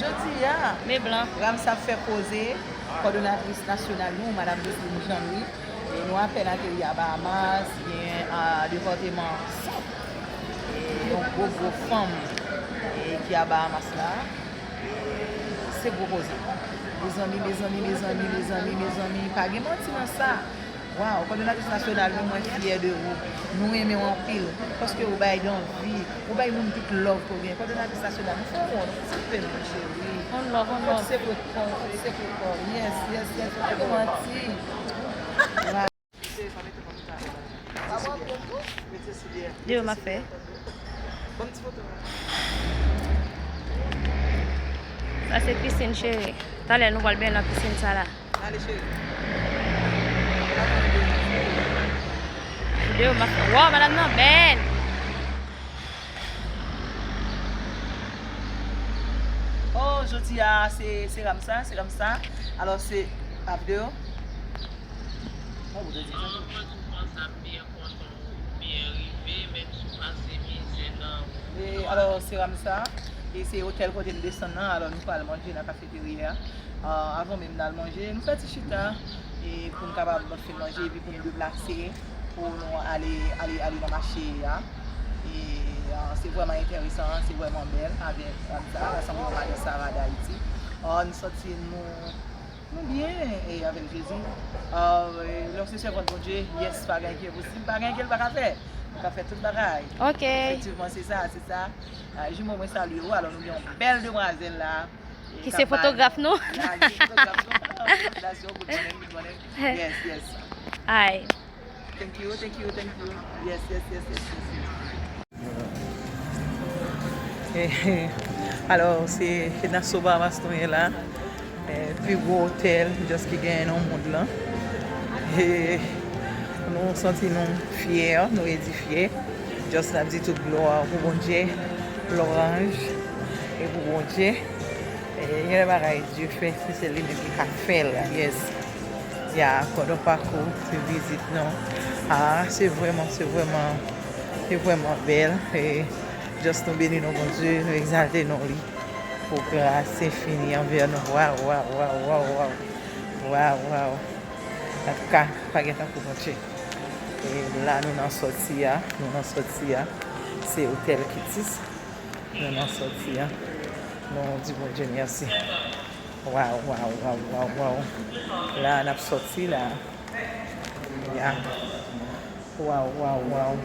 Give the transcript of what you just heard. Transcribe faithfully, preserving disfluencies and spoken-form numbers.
Jodi a, Ramsa ap fè koze, kòdonatris nasyonal nou, Madam Desline Jean Louis. E nou apèn ateri a Bahamas, gen a depatman Sant. E yon gwo, gwo fanm e ki a Bahamas la. E se gwo koze. Mezanmi, mezanmi, mezanmi, mezanmi, mezanmi, pa gen manti nan sa. Waw, kòdonatris nasyonal nou, mwen fyè de ou. Nou renmen w anpil. Paske ou bay anvi, ou bay moun tout love ke w gen. Kòdonatris nasyonal, nou fè w wont, silvouplè, mon cheri. On love, on love. Fòk se pou kò, fòk se pou kò. Yes, yes, yes, pa gen manti. Waw. Yo, m ap fè. Sa se pisin, cheri. Talè nou pral benyen nan pisin sa la. Ale, cheri. Videyo m ap fè. Waw, madanm nan bèl. Oh, jodi a, se, se Ramsa, se Ramsa. Alò, se, a videyo. Mwen pou te di sa. E, alò, se Ramsa. E se otèl kote n desann nan. Alò, nou pral manje nan kafeterya a. Ah, avan menm n al manje, nou fè ti chita. E pou n kapab fin manje, epi pou n deplase, pou nou ale, ale, ale nan mache a. E, ah, se vrèman enteresan, se vrèman bèl avèk Ramsa, ansanm avèk Madan Sara d Ayiti. Ah, nou sòti, nou Nou byen, e avèk Jezi. Ah, e, lè w se sèvant Bondye, yes, pa gen anyen ki enposib, pa gen anyen ke l pa ka fè. Li ka fè tout bagay. Ok. Efektivman, se sa, se sa. Ah, jimo mwen salye w, alò nou gen yon bèl demwazèl la. E ki se fotograf nou. Ah, ki se fotograf nou. Felisitasyon, good morning, good morning. Yes, yes. Ay. Thank you, thank you, thank you. Yes, yes, yes, yes, yes, yes. Eh, alò, se Nassau Bahamas nou ye la. Eh, pi gwo otèl, just ki genyen nan mond lan. E nou santi nou fyè, nou edifye. Just n ap di tout glwa pou Bondye, lwanj e pou Bondye. E gen de bagay Dye fè, si se li menm ki ka fè l, yes. Ya, pandan pakou, se vizit nou. Ah, se vrèman, se vrèman, se vrèman bèl. E just nou beni non Bondye, nou egzalte non li. Pou gras enfini anvè nou. Waw, waw, waw, waw, waw. Waw, waw. Antouka, pa gen tankou Bondye. E la, nou nan sòti a, nou nan sòti a. Se otèl Kitis. Nou nan sòti a. Nou di Bondye mèsi. Waw, waw, waw, waw, waw. La, n ap sòti la. Ya. Waw, waw, waw.